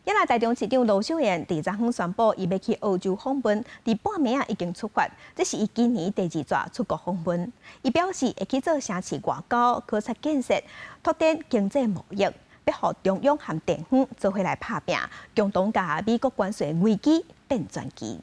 一來台中市長盧秀燕佇昨昏宣布，伊欲去澳洲訪問，佇半暝仔已經出發，這是伊今年第二逝出國訪問。伊表示會去做城市外交、考察建設、拓展經濟貿易，欲予中央和地方做伙來拍拚，共同共美國關稅危機變轉機。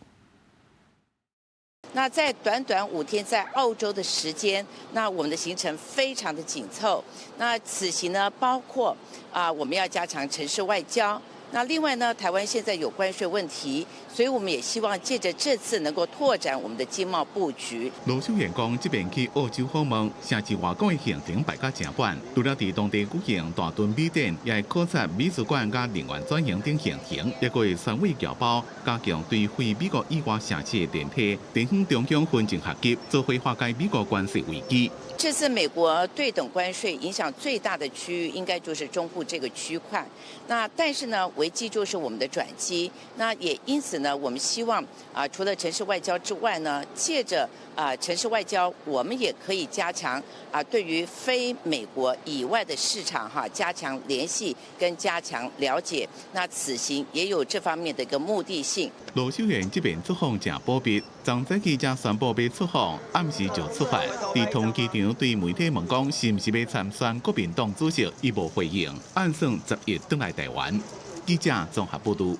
那在短短5天在澳洲的時間，那我們的行程非常的緊湊。那此行呢，包括啊，我們要加強城市外交。那另外呢，台灣現在有關稅問題，所以我們也希望借着這次能夠拓展我們的經貿布局。盧秀燕講，這遍去澳洲訪問，城市外交的行程排甲誠滿，除了佇當地舉行大墩美展，也會考察美術館佮能源轉型等行程，也會宣慰僑胞，加強對非美國以外城市的聯繫，地方中央分眾合擊，做伙化解美國關稅危機。這次美國對等關稅影響最大的區域，應該就是中部這個區塊。那但是呢，危機就是我們的轉機。那也因此呢，我們希望啊，除了城市外交之外呢，借着啊城市外交，我們也可以加強啊對於非美國以外的市場哈，加強聯繫跟加強了解。那此行也有這方面的一個目的性。盧秀燕這遍出訪誠保密，昨早起才宣布欲出訪，暗時就出發。佇桃園機場對媒體問講，是毋是欲參選國民黨主席，伊無回應。按算10月轉來台灣。記者綜合報導。